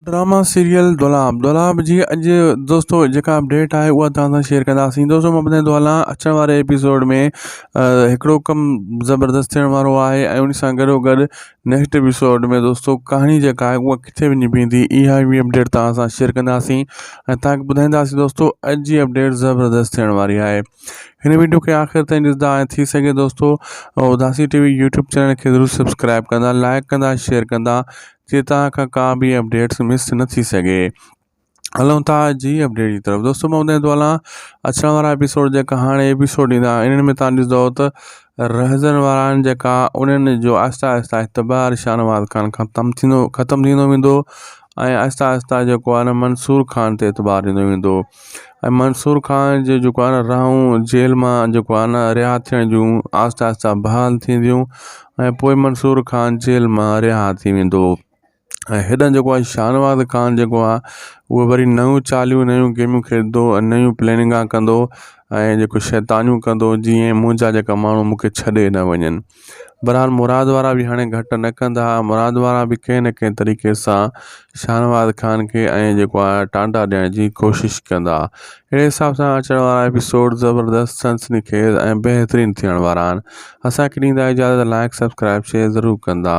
Drama serial دولاب دولاب جي اڄ دوستو جيڪا اپڊيٽ آهي اها توهان سان شيئر ڪنداسين دوستو مان ٻڌائيندو هلان اچڻ واري ايپيسوڊ ۾ هڪڙو ڪم زبردست ٿيڻ وارو آهي ۽ ان سان گڏو گڏ نيڪسٽ ايپيسوڊ ۾ دوستو ڪهاڻي جيڪا آهي اها ڪٿي وڃي بيهندي اها به اپڊيٽ توهان سان شيئر ڪنداسين ۽ توهان کي ٻڌائينداسين دوستو اڄ جي اپڊيٽ زبردست ٿيڻ واري آهي هن ويڊيو کي آخر تائين ڏسندا ۽ ٿي سگهي دوستو اداسي ٽي وي يوٽيوب چينل کي ضرور سبسڪرائب ڪندا لائڪ ڪندا شيئر ڪندا جي توهان کان ڪا به اپڊيٽس مس نه ٿي سگهي. هلون ٿا جي اپڊيٽ جي طرف دوستو مان ٻڌائيندو هلان اچڻ وارا ايپيسوڊ جيڪا هاڻي ايپيسوڊ ايندا انهن ۾ توهان ڏسندو ته رهزن وارا آهن جيڪا انهن جو آهستي آهستي اعتبار شاهنواز خان کان تم ٿيندو ختم ٿيندو ويندو ۽ آهستي آهستي جيڪو آهي نه منصور خان تي اعتبار ايندو ويندو ۽ منصور خان جو جيڪو آهي نه راهون جيل مان جيڪو آهي نه رها ٿيڻ جون آهستي آهستي بحال ٿينديون ۽ پوء منصور خان جيل مان رها ٿي ويندو ۽ هيڏانهن جيڪو آهي شاهنواز خان جيڪو آهي اهو وري نيون چاليون نيون گيمون کيڏندو ۽ نيون پلاننگا ڪندو ۽ جيڪو شيطانيون ڪندو جيئن منهنجا جيڪا ماڻهو مون کي ڇڏي نه وڃن بھرحال مراد وارا به ھاڻي گھٽ نه ڪندا مراد وارا به ڪنھن نه ڪنھن طريقي سان شاھنواز خان کي ۽ جيڪو آھي ٽانڊا ڏيڻ جي ڪوشش ڪندا اھڙي حساب سان اچڻ وارا ايپيسوڊ زبردست سنسني خيز ۽ بهترين ٿيڻ وارا آھن اسان کي ڏيندا اجازت لائڪ سبسڪرائب شيئر ضرور ڪندا.